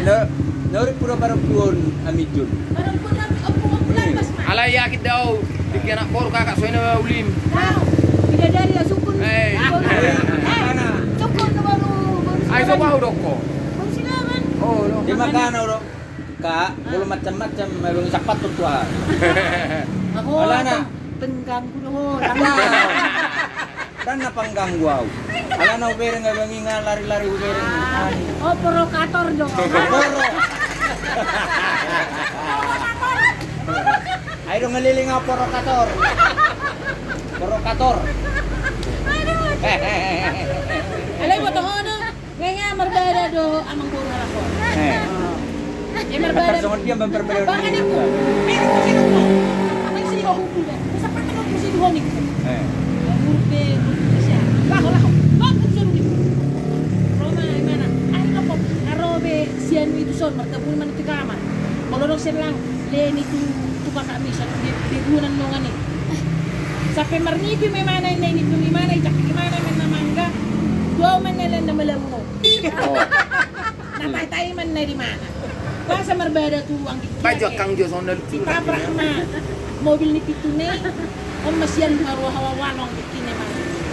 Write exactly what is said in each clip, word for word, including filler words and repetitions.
Na, na urip pura parompuan Amijun. Alai yakin do au, dengke anak boru kakak songon i na ulim. Bidadari na sukun. Eh. Sukun na boru, boru. Ai so bau dokko. Boru Silaban. Oh, lo. Dia makana udah. Kak, bolo macam-macam, memang sapat tu tua. Alana. Pengganggu do ho. Alana. Dan na pengganggu au. Alana hubereng, abang inga lari-lari hubereng. Oh, provokator do. Poro. Ai do ngeliling au provokator. Provokator. Alai boto ho do. Nga ia marbada do amang boru halak on. Eh. Ia marbada. Songon dia marbada. Bangga ni ku. Merek ku sini ku. Apa yang sini kau hukum ya? Masa pernah kau kursi dua ni? Eh. Urbe, urbe sian. Laho, laho. Kau kursi dua ni. Roma, imana? Ari apa? Arobe sian itu son, martabuni manu tu kamar. Kalau dong selang, leni tu, tu kakak misan, di, di gunan nongan ni. Sampai marnipi memana, ini, ini, tu imana, ijak imana, mana mangga. Dua mana lenda melamu. Oh. Na tahi-tahi man na di mana. Basa marbada tu anggi. Bajo kang jo sonda lucu. Sitabrak ma mobil ni pitu ni. On ma sian marua hawa-hawa nong di kine ma.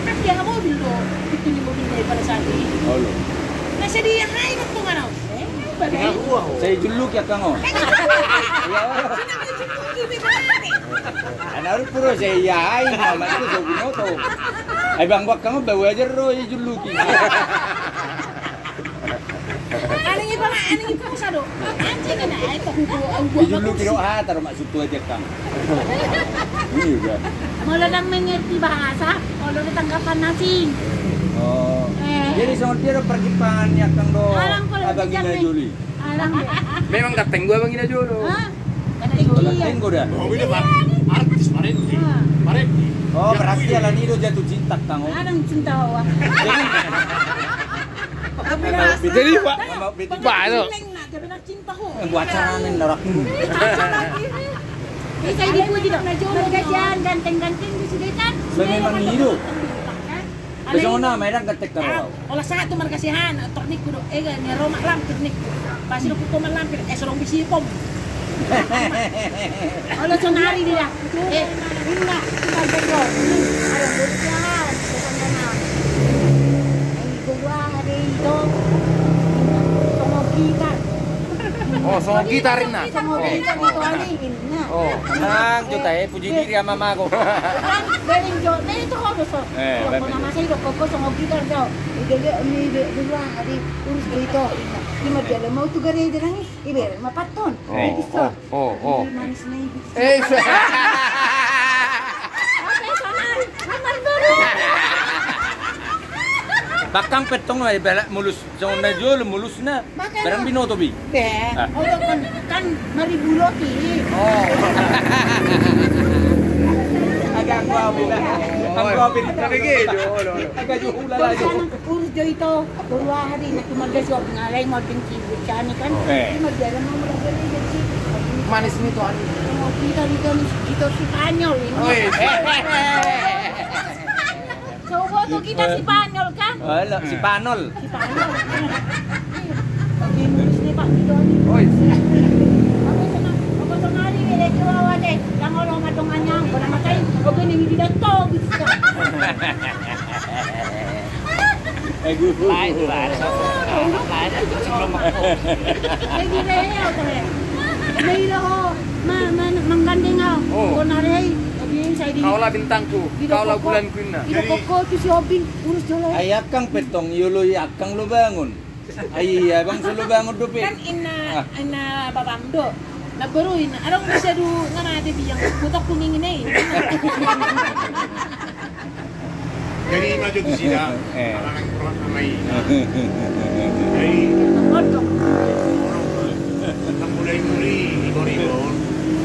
Kan dia mobil do pitu ni mobil ni pada saat ini. Olo. Na sadia hai na tu mana. Eh, bagai. Saya juluk ya kang o. Anak pura saya ai, mama itu so binoto. Ai bang bak kang bau ajar ro i juluki. Aning ipa ma, aning ipa ma sado. Anjing ini, ai, kok gua, gua. Dijuluki do, ah, taruh maksud tu aja, Kang. Ini juga. Molo ndang mengerti bahasa, molo ada tanggapan asing. Oh. Eh. Jadi songon dia do perkipangan ni Akang do. Alang, kalau abang tidak ina men-, juli. Alang. Memang ganteng gua abang ina jolo. Hah? Ganteng dia. Ganteng gua dah. Oh, beda, Pak. Artis, Pak Reddy. Ah. Pak Reddy. Oh, berarti alani do jatuh cinta, Kang, oh. Alang cinta, wah. Jadi, Jadi, Pak, Pak, itu. Buat sana nih, norak. Bisa dipuji dong. Marga Sian, ganteng-ganteng di sude kan. Memang hidup. Besok na, main angkat tek karo. Olah satu marga Sian, tornikku do. Ega ni Roma lam tornikku. Pasti lo kuko malampir, eh, sorong bisi pom. Olo sonari dia. Eh, inna, kita bego. Ada bocah, tetangga na. Ai gua ada itu. Songo gitar. Oh, songo gitar inna. Songo gitar itu ada inna. Oh, tenang, Juta, eh, puji diri sama mamaku. Kan, bering jo, nah itu kau dosa. Eh, kalau bering. Mama saya udah koko songo gitar jo. Udah dia, ini, dia, dia, hari, urus dia itu. Ini mah dia mau tuh gak ada yang nangis. Ibereng ma patton. Oh, oh, oh. Manis na ibi. Eh, sa- Bakang pettong ma ibarat mulus, songon na jolo mulus na. Barang binoto bi. Be. Ah. Oh, kan, kan maribuloti. Oh. Agak gua beda. Agak gua beda. Tapi gitu, lo, lo. Agak jauh lah, jauh. Urus jo ito, boru aha di, na tu marga Sihombing alai modeng si Bocani kan. Oh. Eh. Di marga ada mau marga di jadi. Manis ni tu ani. Mau kita di kan kita Spanyol ini. Oh, iya. Coba tu kita Spanyol kan. Alah, Spanyol. Spanyol. Tapi nulis ni Pak Bidoni. Oh, iya. Aku senang, aku senang ni dia jual wadah. Yang orang madong anyang, orang makai. Oke ni tidak tahu bisa. Lain juga, ada satu. Lain, sebelum aku. Jadi, ya, oke. Jadi, lo, ma, ma, manggandeng, ah. Oh. Kau nari, tapi saya di- Kaulah bintangku, di kaulah bulanku, inna. Di toko tu Sihombing, urus jolo. Ai Akang pettong, ioloi Akang Lubangun. Ai iya, bang, so Lubangun dope. Kan inna, ah, inna bapam do. Na boru inna, adong bisa du ngana de biang. Butak kuning ini. Jadi maju tu sida, eh, anak-anak pertama ini. Jadi, tak mulai muli, ibor-ibor,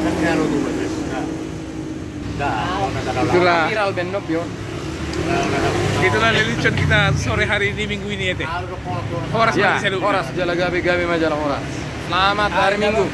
tak karo tu batas. Nah. Dah, itulah. Viral band Nob, yo. Itulah lelucon kita sore hari di Minggu ini, ya, Teh. Horas, ya, Bang Selu. Horas, jala gabe, gabe ma jala horas. Selamat hari Minggu.